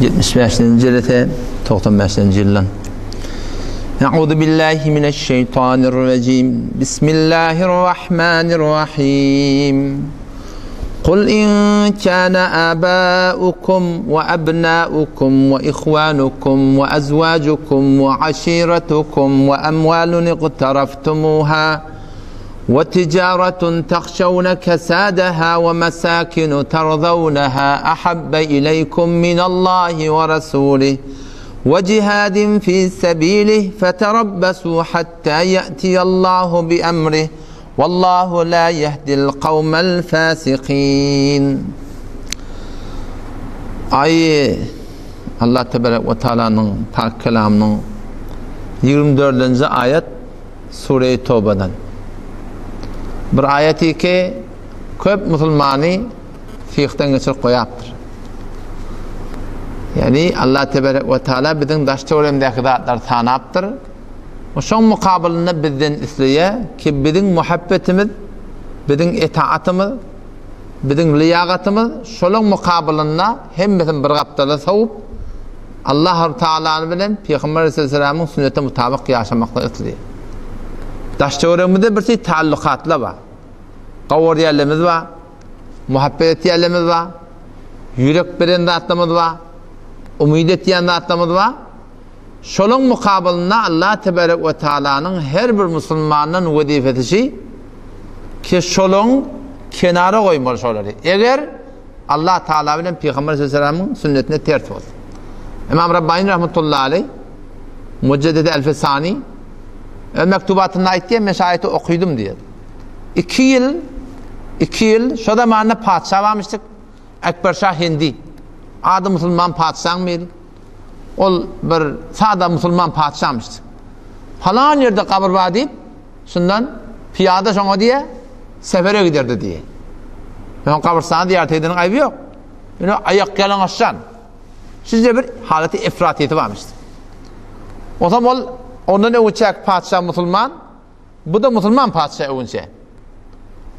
75-nji jelese 95-nji ýyldan. Euzu billahi mineşşeýtanirrejim. Bismillahirrahmanirrahim. Kul in kana abaukum we abnaukum we ihwanukum we azwajukum we aşiratukum we amwalun iqtaraftumuha we tijaratun tahşawna kesadaha we masakinu tarzawnaha ahabba ileýkum minallahi we rasulih we jihadin fi sebilih feterabbasu hatta ýa'tiýallahu bi emrih Wallahu la ýehdil kawmel fasikin. Aý Allah tebarek we taalanyň pak kelamynyň 24-nji aýat Sure-i Tobadan. Bir aýaty ki köp musulmany syhdan geçirip goýapdyr. Ýani Allah tebarek we taala biziň daş töweregimizdäki zatlary sanapdyr. We şoň mukabylynda bizden isleýär ki, biziň muhabbetimiz, biziň etaatymyz, biziň lyýagatymyz şolaň mukabylynda hemmesini bir gapdala sowup, Allahu Taalany bilen Pygamber aleyhisselamyň sünnetine mutabyk ýaşamaklygy isleýär. Daş-töweregimizde bir şey taallukatlar bar. Gowurýanlarymyz bar, muhabbet etýänlerimiz bar, ýürek beren zatlarymyz bar, umyt etýän zatlarymyz bar. Şolaň mukabylynda Allah tebarek we taalanyň her bir musulmandan wezipesi şi ki şolaň kenara goýmaly şolary. Eger Allah Taala bilen Pygamber sallallahu sünnetine ters bolsa. Imam Rabbani rahmetullahi aleyh Mujeddid el-Fisani öz mektubatynda aýtýar, men şu aýaty okydym diýýär. 2 ýyl 2 ýyl şo zamanda patyşa barmyşdyk. Ekber şah Hindi. Ady musulman patyşaň biri. Ol bir sada musulman patyşamyş. Palan ýerde gabyr bar diýip, şundan pyýada şoňa diýe, sefere giderdi diýe. Ýöne gabrystana ziýaret edeniň aýby ýok. Ýöne aýak ýalaňaçjan. Şije bir halaty efratiyeti barmyş. Onsoň ol ondan öňçäki patyşa musulman, bu da musulman patyşa öňçe.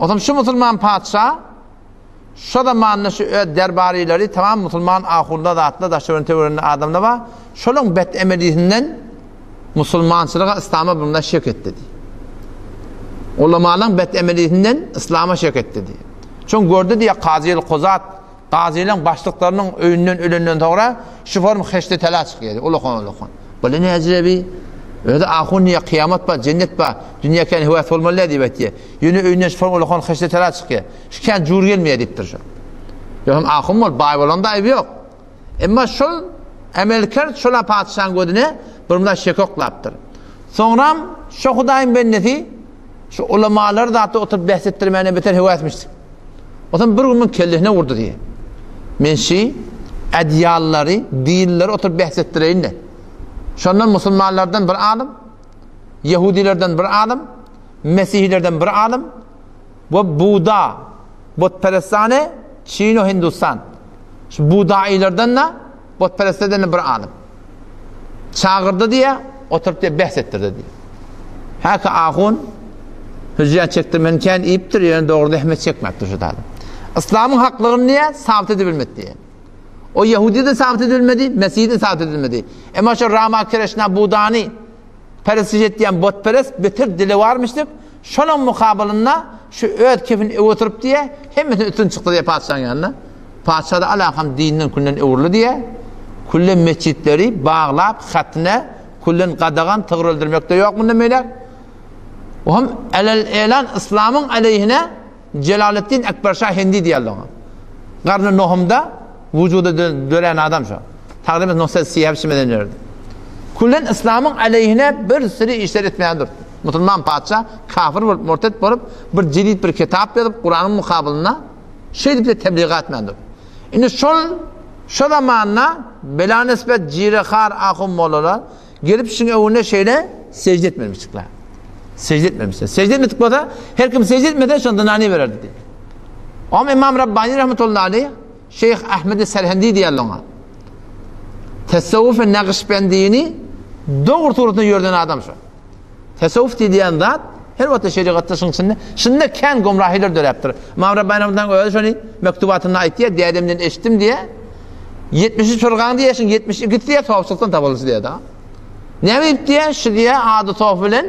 Onsoň şu musulman patyşa Şo zamanda şu öz derbarylary tamam musulman ahunda zatlar daş-töwereginde töwereginde adamlar bar. Şolaň bet emelisinden musulmançylyga yslama bunda şek etdi diý. Ulamalaň bet emelisinden yslama şek etdi diý. Çün gördi diýe kazyl kuzat kazylaň başlyklarynyň öýünden ölenden soňra şu form heşde tela çykýar. Ulakan ulakan. Bu ne ecrebi? Özi ahun diýe kyýamat bar, cennet bar. Dünýä kän höwes bolmaly diýip aýtýar. Ýöne öýünden şu form ulakan heşde tela çykýar. Şu kän jur gelmeýär diýipdir şu. Ýogsam ahun bolup baý bolanda aýby ýok. Emma şol emelker şola patyşaň gözüne bir munda şek oklapdyr. Soňram şo Hudaýyň bendesi şu ulamalar zatda oturyp bäs etdirmäne beter höwäsmişdi. Otam bir gün men kellesine urdy diýe. Men şi edýanlary, dinleri oturyp bäs etdireýin-de. Şondan musulmanlardan bir alym, ýehudilerden bir alym, mesihilerden bir alym, We Buda, butperestane Çin we Hindustan. Şu budailerden-de, butperestlerden-de bir alym. Çagyrdy diýe, oturyp diýe, bäs etdirdi diýe. Häki ahun hüjjä çekdirmeni kän iýipdir, ýöne dogry zähmet çekmäpdir şu adam. Yslamyň haklygyny diýe, sabyt edibilmedi diýe. O Ýehudi de sabyt edilmedi, Mesih de sabyt edilmedi. Emma şu Rama Krishna Budany Perestiş etýän butperest beter dilewarmyş diýip, şonuň mukabylynda şu öz kefini öe oturyp diýe, hemmesini üstün çykdy diýe patyşaň ýanyna. Patyşa-da alakam dinden künden öwrüldi diýe, küllen metjitleri baglap, hatine, küllen gadagan, tygyr öldürmek-de ýok mundan beýläk. O hem alel-elan yslamyň aleýhine Jelaleddin Ekber şa Hindi diýerler oňa. Garny nohumda wujuda dörän adam şo. Tagryban nohsel siýäp şimeden erdi. Küllen yslamyň aleýhine bir süri işler etmäge durdy. Musulman patyşa kafir bolup, murtet bolup, bir jedid bir kitap ýazyp, Kuranyň mukabylynda şeýdip de tebligat etmäge durdy. Indi şol şo zamanda bela nisbet jirehar ahun mollalar Gelip şuň öňünde şeýle sejde etmemişdikler. Sejde etmemişler. Sejde etmedik bolsa, her kim sejde etmese şonda nani bererdi diýip. Oňa Imam Rabbani rahmetullahi aleyh, Şeyh Ahmed Serhendi diýerler oňa. Tesawwuf-y Nagyşbendini dogry suratynda ýörden adam şu. Tesawwuf diýilýän zat her wagtda şerigatda şuň içinde, şunda kän gomrahylar döräpdir. Imam Rabbani rahmetullahi özi şony mektubatynda aýtýar, dädemden eşitdim diýär. 73 fyrkaň diýýär, şuň 72-si diýýär, sopçylykdan tapyldy diýýär da. Näme diýip diýýär, şu diýýär, ady sopy bilen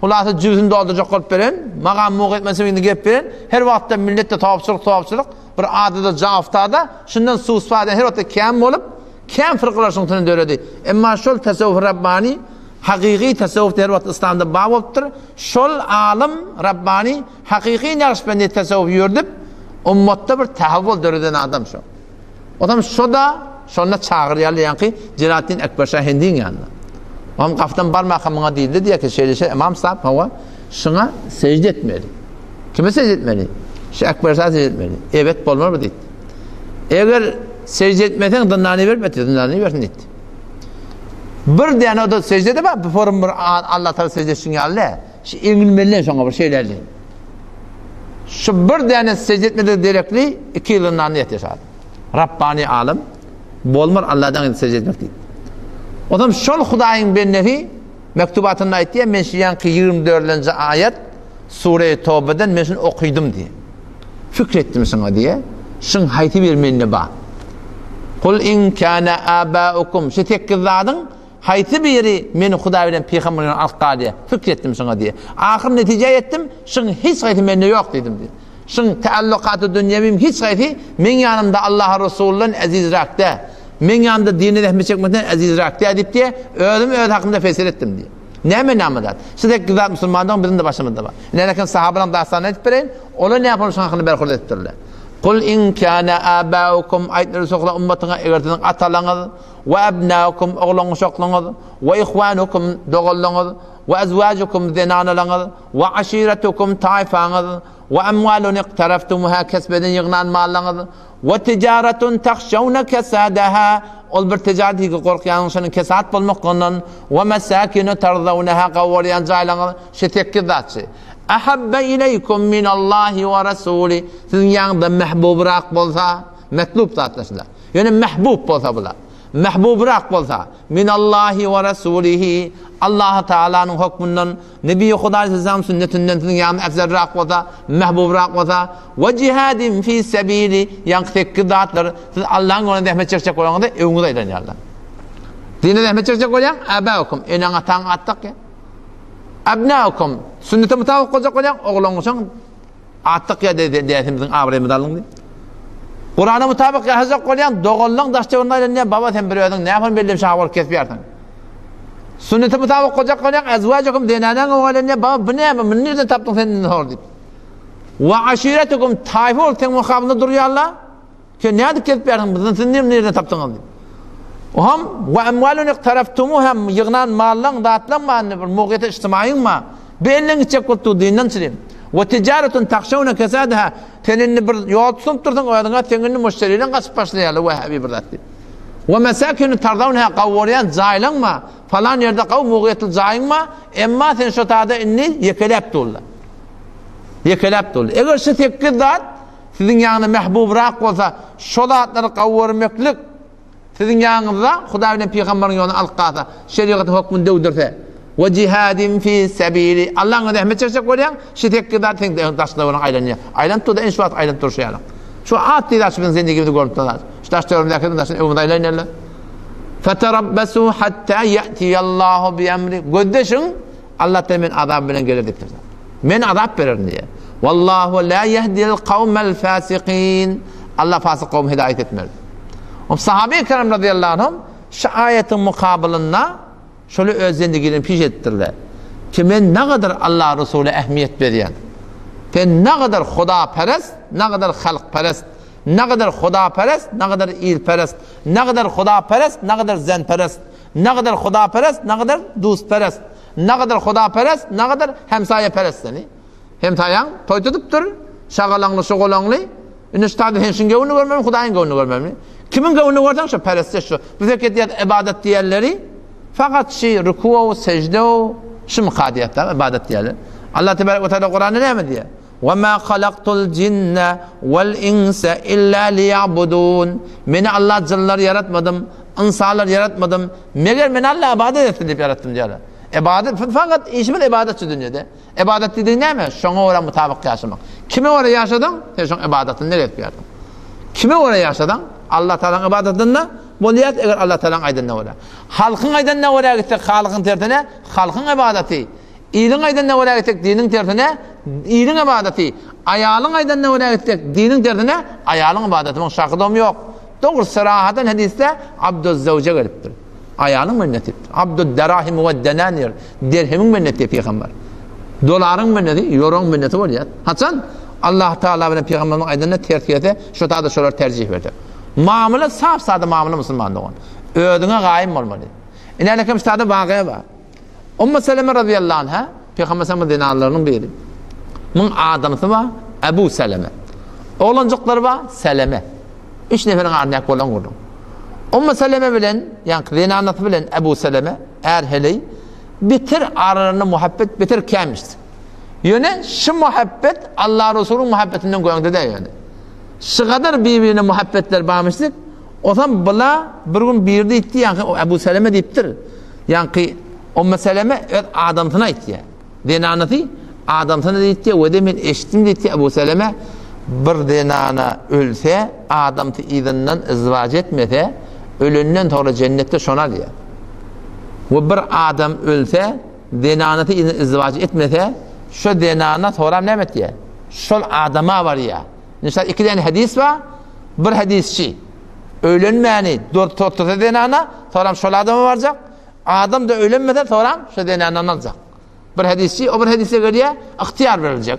hulasa jübüsini doldurjak bolup beren, magam mugyt mensebini gep beren, her wagtda milletde sopçylyk, sopçylyk, bir adyda jaftada, şundan suspa her wagtda kän bolup, kän fyrkalar şuň üstünden döredi. Emma şol tasawwuf Rabbani, hakyky tasawwuf her wagt yslamda bar bolupdyr. Şol alym Rabbani hakyky Nagyşbendi tasawwuf ýördüp, ummatda bir tahawwul döreden adam şo. Otam şo-da şonda çagyrýarlar ýaňky Jelaletdin Ekber şa Hindiň ýanyna. Oňam gapdan barmaka muňa diýildi diýýär ki, şeýle şeýle Ymam sahip hawa, şuňa sežde etmeli. Kime sežde etmeli? Şu Ekber şa sežde etmeli. Ebet bolmaz bu diýdi. Eger sežde etmeseň zyndana berip etdi, zyndana bersin diýdi. Bir däne o da sežde de bar, bu forum bir Allah Taala sežde etsin ýaly. Şu eňilmeli şoňa bir şeýle. Şu bir däne sežde etmedi derekli iki ýyl zyndanda ýatýar şa. Rabbani alym bolmar Allahdan indi sežde etmek diýdi. Onam şol Hudaýyň bendesi mektubatynda aýtýar, men şu ýanky 24-nji aýat Sure-i Tobeden men şuny okydym diýýär. Fikr etdim şuňa diýýär. Şuň haýsy bir mende bar? Kul in kana abaukum şu sekiz zadyň haýsy biri meni Hudaý bilen pygamber bilen alyp galýar? Fikr etdim şuňa diýýär. Ahyr netijä ýetdim, şuň hiç haýsy mende ýok diýdim diýýär. Şuň taallukaty dünýewim hiç haýsy meň ýanymda Allaha Resuldan ezizräk däl. Meň ýanymda dine zähmet çekmekden ezizräk däl diýip diýýär. Özüm öz hakymda fesel etdim diýýär. Näme näme zat? Şu sekiz zat musulmanlaryň biziň-de başymyzda bar. Nälekin sahabalaryň dastanyny aýdyp bereýin. Olar näme bolşuň hakynda berhurda edipdirler. Kul in kana abaukum aýt Resulullah ummatyňa eger siziň atalaryňyz we abnaukum oglan uşaklaryňyz we ihwanukum doganlaryňyz we azwajukum zenanalaryňyz we aşiretukum taýfaňyz we amwalun iqtaraftumuha kesp eden ýygnan mallaryňyz We tijaretun tahşawna kesadaha, ol bir tijaret ki gorkýanyň şonuň kesat bolmaklygyndan, we mesakinu tarzawnaha gawarýan jaýlaryňyz, şu sekiz zatçy. Ahabba ileýkum minallahi we rasuli, siziň ýanyňyzda mähbubrak bolsa, metlub zatlar şular. Ýöne mähbub bolsa bular. Mähbubrak bolsa, minallahi we rasulihi, Allahu Taalanyň hökmünden, Nebi Huda aleyhisselam sünnetinden siziň ýanyňyzda efzelrak bolsa, mähbubrak bolsa, we jihadin fi sebili, ýaňky sekiz zatlar, siz Allahyň ýolunda zähmet çekjek bolanyňyzda öňüňize aýlanýarlar. Dine zähmet çekjek bolýaň, abaukum, eneň ataň at dakýar. Abnaukum, sünnete mutabyk boljak bolýaň, ogluň Atdyk ýa däsimiziň abraýymyzy aldyň diýip. Kurana mutabyk ýaşajak bolýaň, doganlaň daş töwereginde aýlanýar, baba sen bir özüň näme bellem şaha bolup kesýärsiň. Sünnete mutabyk boljak bolýaň, ezwajukum zenanaň öňe aýlanýar, baba bu näme, muny nirden tapdyň sen indi hor diýip. Wa aşiretukum taýfa bolup seň mukabylyňda durýarlar. Sen nädip gezip ýörsiň, bizden siz nirden tapdyňyz diýip. Oham we amwalun iqtaraftumuha ýygnan mallaň, zatlaň bar indi bir mugyýeti ijtimaýyň bar. Bu elden gitjek bolup dur dinden çyryň. We tijaretun tahşawna kesadaha sen indi bir ýol tutunyp dursuň özüňe sen indi müşderileň gaçyp başlaýarlar wahhabi bir zat diýip. We mesakinu tarzawnha gawurýan jaýlaň bar. Falan ýerde gaw mugyýetli jaýyň bar, emma sen şo tada indi ýekeläp durlar. Ýekeläp durlar. Eger şu sekiz zat Siziň ýanyňyzda mähbubrak bolsa, şo zatlary gowurmeklik siziň ýanyňyzda Hudaý bilen pygamberiň ýoluny alyp galsa, şerigatyň hökmüni döwdürse, we jihadin fi sebili, Allahyň ýolunda zähmet çekjek bolýaň, şu sekiz zat seň daş-töweregiňe aýlanýar. Aýlanyp dur-da, ine şu wagt aýlanyp durşy ýaly. Şu at diýip şu biziň zendigimizde görnüp duran zat. Şu daş-töweregimizdäki daşyny öňümize aýlanýarlar. Feterabbasu hatta ya'tiyallahu bi emri. Gözleşiň, Allah Taala men azap bilen geler diýipdir. Men azap bererin diýýär. Wallahu la yehdil kawmel fasikin. Allah fasyk kowmy hidaýat etmez. O sahabe-i kiram radıyallahu anhum şu aýatyň mukabylynda şoly öz zendigini piş etdirler. Ki men ne kadar Allah Resulü ähmiýet berýän. Sen ne kadar hudaperest, ne kadar halkperest, ne kadar hudaperest, ne kadar ilperest, ne kadar hudaperest, ne kadar zenperest, ne kadar hudaperest, ne kadar dustperest. Nagadar hudaperest, nagadar hemsaýaperest seni. Hemsaýaň toý tutupdyr, şagalaňly, şugalaňly. Indi şu taýda sen şuň göwnüni görmelimi, Hudaýyň göwnüni görmelimi? Kimiň göwnüni görseň şo perestde şu. Biz hek edýäs ybadat diýenleri fakat şi ruku, sejde, şu myka diýýär, ybadat diýýärler. Allah tebarek we taala Kuranda näme diýýär? Wa ma halaktul jinne wal insa illa liya'budun. Meni Allah jynlary ýaratmadym, ynsanlary ýaratmadym. Meger meni Allah ybadat etsin diýip ýaratdym diýýärler. Ybadat fakat işimiz ybadat şu dünýede. Ybadat diýdigiň näme? Şoňa görä mutabyk ýaşamak. Kime görä ýaşadyň, sen şoň ybadatyny edip ýörsiň. Kime görä ýaşadyň? Allah Tagalaň ybadatynda bolýas, eger Allah Tagalaň aýdanyna görä. Halkyň aýdanyna görä gitsek, Halykyň tersine, halkyň ybadaty. Iliň aýdanyna görä gitsek, diniň tersine, iliň ybadaty. Aýalyň aýdanyna görä gitsek, diniň tersine, aýalyň ybadaty. Muň şaky-dom ýok. Dogry, syrahadan hadysda Abduz-Zawje gelipdir. Aýalyň minneti. Abdud-Derahim we-Denanir. Derhemiň minneti diýip pygamber. Dolaryň minneti, ýoroň minneti bolýar. Haçan Allah Taala bilen pygamberimiň aýdanyna ters gelse, şo taýda şolar terjih berjek. Mamla sap-sada mamla musulman dogan. Özüňe gaýym bolmaly. Ine alekem şu taýda wagyýa bar. Ummu Seleme razyýallahu anha Pygamber sallallahu zenanlarynyň biri. Muň adamsy bar Ebu Seleme. Oglanjyklary bar Seleme. Üç neferiň arasyndaky bolan gürrüň. Ummu Seleme bilen, ýaňky zenanasy bilen Ebu Seleme, är-heleý, beter aralarynda muhabbet beter kämişdi. Ýöne şu muhabbet Allah Resulyň muhabbetinden göňde däl ýöne. Şu gadar bir-birine muhabbetler barmyşdyk. Osam bula bir gün biri diýipdi, ýaňky Ebu Seleme diýipdir. Ýaňky Ummu Seleme öz adamsyna aýtýar. Zenanasy adamsyna diýipdir, we-de men eşitdim diýipdir Ebu Seleme, bir zenana ölse, adamsy yzyndan izwaç etmese, ölenden soňra jennetde şony alýar. We bir adam ölse, zenanasy yzyndan izwaç etmese, şo zenana soram näme etýär? Şol adama barýar. Misal iki däne hadis bar, bir hadisçi öýlenmäni otursa zenana, soram şol adama barjak, Adam-da öýlenmese soraň, şo zenandan aljak. Bir hadisçi, o bir hadise gelýär, ygtyýar beriljek.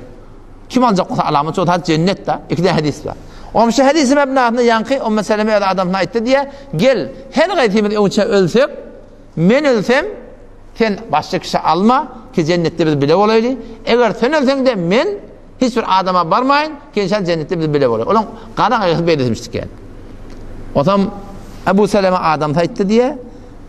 Kim aljak bolsa alamat, şo zat jennet-da. Iki däne hadis bar. Oňa şu hadisiň mebnasynda ýaňky Ummu Seleme öz adamsyna aýtdy diýýär, gel, her gaýsymyz öňçä ölsek, men ölsem, sen başga kişi alma, ki jennetde biz bile bolaýly. Eger sen ölseň-de men Hiç bir adama barmaýyn, ki inşallah jennetde biz bile bolar. Olaň gara gaýgysy beýlesimişdik ýaly. Osam Ebu Seleme adamsy aýtdy diýe,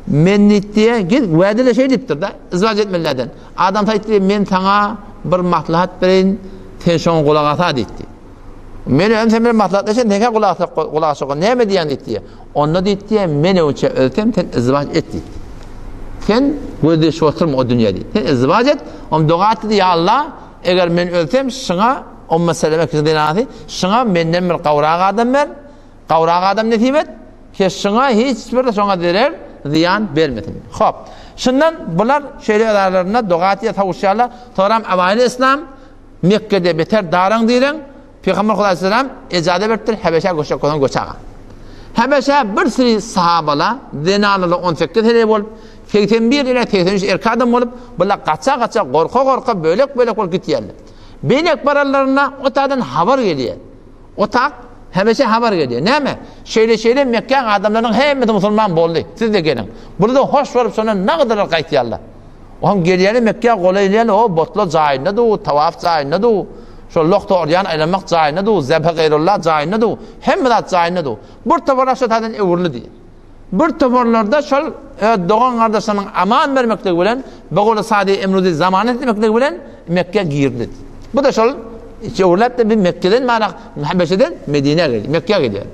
men diýdi diýe, gel wädele şeý diýipdir-de, izwaç etmelilerden. Adamsy aýtdy diýe, men saňa bir maslahat bereýin, sen şoňa gulak asa diýdi. Men özüm sen bilen maslahatlaşan, sen gulak asa, gulak asa, näme diýýän diýdi diýe. Onda diýdi diýe, men öňçe ölsem, sen izwaç et diýdi. Sen gözleşip oturma o dünýä diýdi. Sen izwaç et, om doga etdi diýe, Allah, Eger men ölsem, şyňa, Ummu Seleme kişiniň zenanasy, şyňa menden bir gawrak adam ber, gawrak adam nesip et, ki şyňa hiç bir şoňa zerer, zyýan bermesin. Hop. Şundan bular şeýle öz aralarynda doga etýär, sawuşýarlar. Soňram Abaýly Yslam Mekgede beter daraň direň, Pygamber Hudaý salam ejaza beripdir, Hebeşä göçjek bolsaň göç aga. Hebeşä bir süri sahabala, zenanala 18 heleý bolup, 81 ile 83 erkek adam bolup, bular gaça-gaça, gorka-gorka, bölek-bölek bolup gitýärler. Beýlek baranlarynda o taýdan habar gelýär. O tak Hebeşe habar gelýär. Näme? Şeýle-şeýle Mekgäň adamlarynyň hemmesi musulman boldy. Siz-de geliň. Bular-da hoş bolup şondan nagadylar gaýtýarlar. Oňam gelýäni Mekgä golaýlaýan o botlar jaýynda du, tawaf jaýynda du, şol lohta orýan aýlanmak jaýynda du, zebhe gaýrullah jaýynda du, hemme zat jaýynda du. Bir toparlar şo taýdan öwrüldi. Bir toparlarda şol öz dogan gardaşlarynyň aman bermekligi bilen, Beguly Sadi Emruzi zamanet etmekligi bilen Mekgä girdi. Bu da şol öwrüläp de bir Mekgeden mana Habeşeden Medinä geldi, Mekgä gelýär.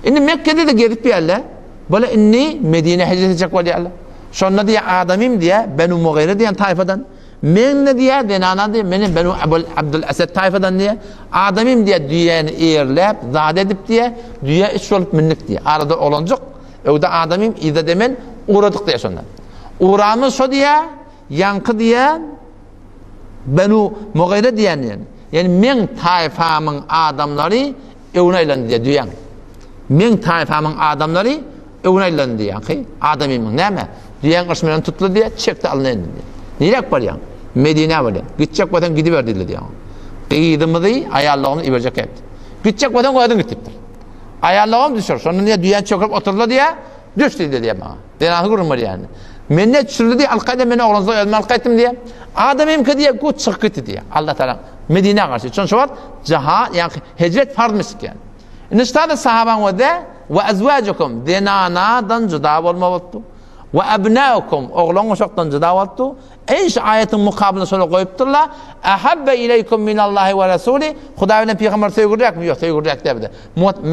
Indi Mekgede de gezip ýärler. Bula indi Medinä hijret etjek bolýarlar. Şonda diýýär, adamym diýýär, Benu Mugyra diýen taýfadan. Men-de diýýär, zenana diýýär, menem Benu Abul Abdul Esed taýfadan diýýär. Adamym diýýär, düýäni eýerläp, zat edip diýýär, düýä iç bolup mündik diýýär. Arada oglanjyk, öwde adamym, yzda-da men ugradyk diýýär şonda. Ugramyz şo diýýär, ýaňky diýýär, Benu Mugyra diýen diýen. Ýani meň taýfamyň adamlary öwne aýlandy diýýär, düýäň. Meň taýfamyň adamlary Öwün aýlandy ýaňky adamymyň näme? Düýäň yşmyny tutdy diýýär, çekdi alnyna indi diýýär. Niräk barýaň? Medinä barýan. Gitjek bolsaň gidiber diýdi diýýär. Gyzymyzy, aýallygymyzy iberjek diýipdir. Gitjek bolsaň özüň git diýipdir. Aýallygym düşür. Şondan diýýär, düýäni çökürip oturdy diýýär. Düş diýdi diýýär maňa. Zenasy gürrüň berýär indi. Men ne düşürdi diýýär, alyp gaýdym, men oglanjyk özüm alyp gaýtdym diýýär. Adamymky diýýär, gu çykyp gitdi diýýär. Allah Taala Medinä garşy. Şonça wagt jaha, ýaňky hijret farzmyş eken. Indi ştada sahabaň özi we azwajukum zenanadan juda bolma bolupdy. We abnaukum oglan uşakdan juda bolupdy. Eý şu aýatyň mukabylyny şola goýupdyrlar. Ahabba ileýkum minallahi we rasuli. Hudaý bilen pygamber söýgüliräkmi? Ýok, söýgüliräk däldi.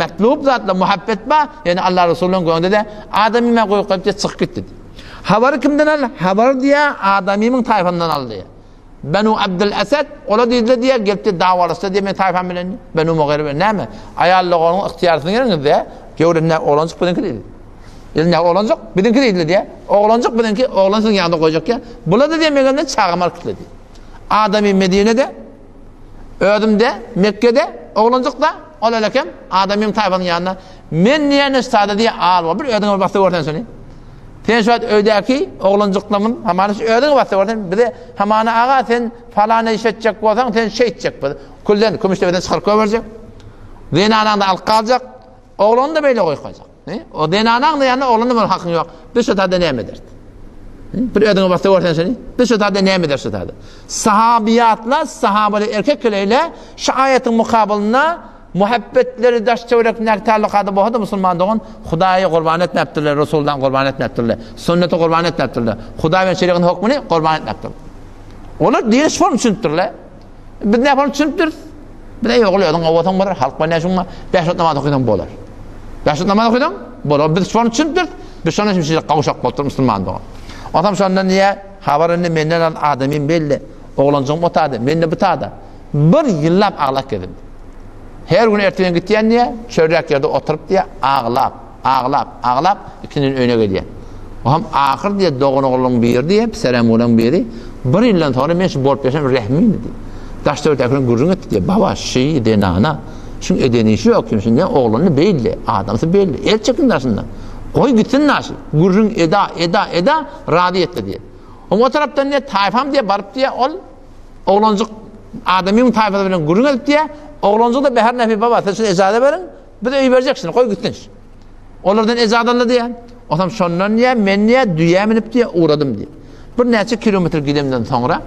Matlub zatlar muhabbet bar. Ýani Allah Resulynyň göwnünde de adamyma goýup goýup çykyp gitdi. Habary kimden al? Habary diýä adamymyň taýfamdan al diýä. Benu Abdyl Esed, olar diýdiler diýýär, gelipdi dawalaşdy diýýär meniň taýfam bilen, Benu Mugyra bilen. Näme? Aýal doganyň ygtyýarsyny geliňiz-de. Göwründe oglanjyk biziňki diýdi. Elinde oglanjyk biziňki diýdi diýýär. Oglanjyk biziňki, oglan siziň ýanyňda goýjak diýýär. Bular-da diýýär, meňden çagam alyp gitdi diýýär. Adamy Medinede, özüm-de Mekgede, oglanjyk-da ol elekem adamyň taýpasynyň ýanynda. Men diýýän sada diýýär, al bir özüňe bir basda görsen şuny. Sen şu wagt öýdäki oglanjyklarymyň hamana şu özüňe basda görsen, bize hamana aga sen falan iş etjek bolsaň, sen şeýtjek biz. Külden kümüşdepeden çykaryp goýberjek. Zenanaňda alyp galjak. Oglany-da beýle goýup galjak. O zenanaň-da ýanynda oglanyň da hakyň ýok. Biz şu taýda näme ederis? Bir özüňe basda görsen şuny. Biz şu taýda näme ederis şu taýda? Sahabiýatlar, sahabalar erkek kileýle şu aýatyň mukabylynda muhabbetleri daş töwerekindäki tallukada bolsa-da musulman dogan Hudaýy gurban etmäpdirler, Resuldan gurban etmäpdirler, sünneti gurban etmäpdirler. Hudaý bilen şerigatyň hökmüni gurban etmäpdirler. Olar dini şu form düşünipdirler. Biz näme form düşünipdiris? Biz ey ogul özüň gowasaň bolar, halk bilen näşiň bar? Bäş wagt namaz okaýsaň bolar. Bäş wagt namaz okaýsaň bolar. Biz şony düşünipdiris. Biz şondan şimdi şeýle gowşak bolupdyr musulman dogan. Onsoň şondan niýe habar indi menden al adamym belli. Oglanjygym o tada, men de bu tada. Bir ýyllap aglap gezdim. Her gün erteden gitýän diýe, çörräk ýerde oturyp diýe, aglap, aglap, aglap, ikindin öýüne gelýän. Oham ahyr diýe dogan ogluň biri diýe, piserem ogluň biri, bir ýyldan soňra men şu bolup ýaşan rehmimi diýe. Daş töwerekdäkiler gürrüň etdi diýe, baba şi zenana, şuň eden işi ýok, kim şunda oglany belli, adamsy belli, el çekin daşyndan. Goý gitsin daşy, gürrüň eda, eda, eda, razy etdi diýe. O tarapdan diýe, taýfam diýe, baryp diýe, ol Oglanjyk adamyň taýpasy bilen gürrüň edip diýýär. Oglanjyk da Behar Nefi baba siz şuna ejaza beriň, biz öý berjek şuny, goý gitsin. Olardan ejaza aldy diýýär. Onsoň şondan diýýär, men diýýär, düýä münüp diýýär, ugradym diýýär. Bir näçe kilometr gidemden soňra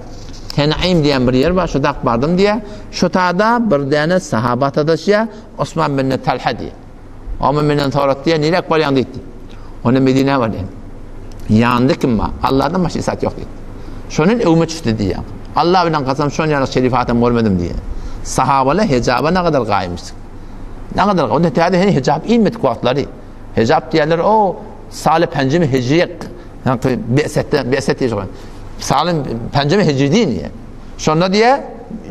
Tenaim diýen bir ýer bar, şo dak bardym diýýär. Şo tada bir däne sahaba sataşýar, Osman bin Talha diýýär. Oňa menden sorat diýýär, niräk barýaň diýdi. Onda Medinä barýan. Ýanynda kim bar? Allahdan başga zat ýok diýdi. Şondan öwme düşdi diýýär. Allah bilen kasam şon ýaly şerif adam görmedim diýýär. Sahabalar hijaba ne kadar gaýymyş. Ne kadar onda täze heni hijab inmedik wagtlary. Hijab diýerler o saly penjimi hijri ýa besetde beset diýjek. Saly penjimi hijri diýýär. Şonda diýýär,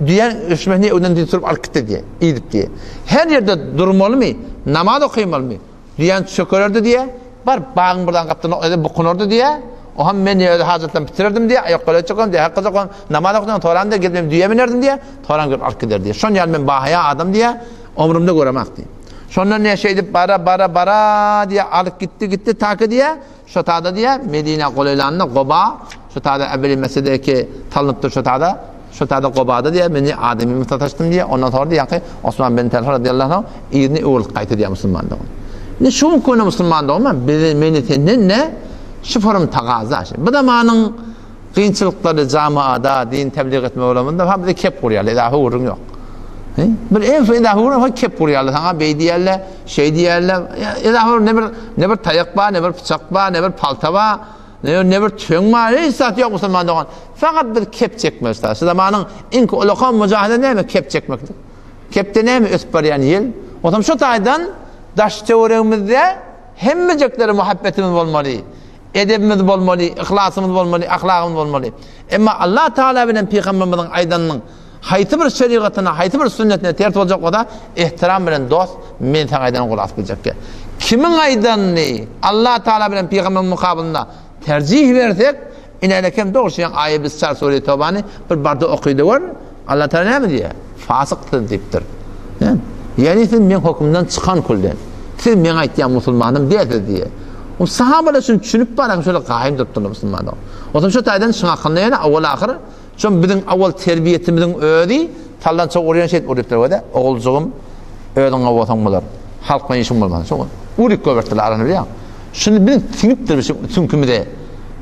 diýen öçmesini öňden diýip turup alyp gitdi diýýär. Iýdip diýýär. Her ýerde durmalymy? Namaz okaýmalymy? Diýen çökererdi diýýär. Bar bagyň birden gapdalyna özi bukunardy diýýär. O hem men öz hajatlarymy bitirerdim diýýär. Aýakgala çykam diýýär, hakka çykam, namaz okasam toran diýýär, gelip men düýe minerdim diýýär. Toran gelip alyp gider diýýär. Şon ýaly men bahaýa adam diýýär. Ömrümde göremak diýýär. Şondan ne şeýdip bara bara bara diýýär, alyp gitdi gitdi taky diýýär. Şo tada diýýär, Medinä golaýlanda Goba, şo tada Ebeli Mesjidi salnypdyr şo tada, şo tada Gobada diýýär, men diýýär, adamymy sataşdym diýýär, ondan soňra diýýär ki, Osman bin Talha radiyallahu anh yzyna öwrülip gaýtdy diýýär musulman dogan. Indi şu günki güne musulman dogan, bizi meni senden ne şu forum tagaza. Bu zamanyň Kynçylyklary jamaada din tebliğ etme ulamynda ha bize kep gurýarlar, izahy gürrüň ýok. Bir en izahy gürrüň ha kep gurýarlar, saňa beý diýerler, şeý diýerler. Izahy ne bir ne bir taýak bar, ne bir pyçak bar, ne bir palta bar, ne ne bir tüfeň bar, hiç zat ýok musulman dogan. Fakat biz kep çekmek ister. Şu zamanyň iň ulakan mujahede näme kep çekmekdir. Kepde näme ösüp barýan ýel? Onsoň şu taýdan daş töweregimizde hemmejeklere muhabbetimiz bolmaly. Edebimiz bolmaly, yhlasymyz bolmaly, ahlagymyz bolmaly. Emma Allah Taala bilen pygamberimiziň aýdanynyň haýsy bir şerigatyna, haýsy bir sünnetine ters boljak bolsa, ehtiram bilen dost, men saňa aýdanymy gulak asyp biljekge. Kimiň aýdanyny Allah Taala bilen pygamberiň mukabylynda terjih bersek, inälekem dogry şeýan aýa biz çar sure Tobany bir barda okyda gör. Allah Taala näme diýýär? Fasyk siz diýipdir. Ýagny siz meň hökümden çykan külden. Siz meň aýtýan musulmanym dälsiz diýýär. O sahabalar şuny düşünip barak şöyle gaýym durupdyrlar musulmanlar. Onsoň şu taýdan şuň hakynda ýene awal ahyr şo biziň awal terbiýetimiziň özi sallança urýan şeýdip urypdyr we oguljygym özüň bolsaň bolar. Halk bilen işiň bolmaz. Şo uryp goýberipdirler arany bilýäň. Şuny biziň siňipdir süňkümize.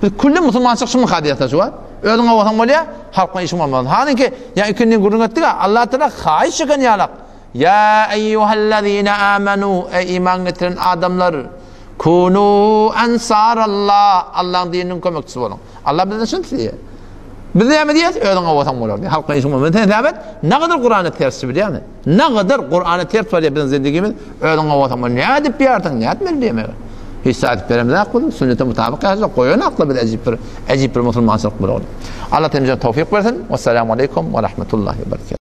Biz külli musulmançylyk şumy hadysda şu wagt. Özüň bolsaň bolýar, halk bilen işiň bolmaz. Halyňky ýa ikindi gürrüň etdik, Allah Taala haýyş çeken ýalak. Ýa eýýuhellezine amenu, eý iman getiren adamlar, kunu ansarallah, Allahyň dininiň kömekçisi boluň. Allah bizden şuny isleýär. Biz näme diýýäs? Özüňe bolsaň bolar diýýär. Halkla işiň bolmaz. Sen näme? Nägadar Kurana ters bilýärmi? Nägadar Kurana ters barýar biziň zindigimiz? Özüňe bolsaň bolar. Nädip ýarsyň? Nätmeli diýmek. Hiç zat beremzok biz. Sünnete mutabyk ýaşajak. Goýan akla biz ejip bir, ejip bir musulmançylyk bolar. Allah temize towfik bersin. Wessalamu aleýkum we rahmetullahi we berekatuh.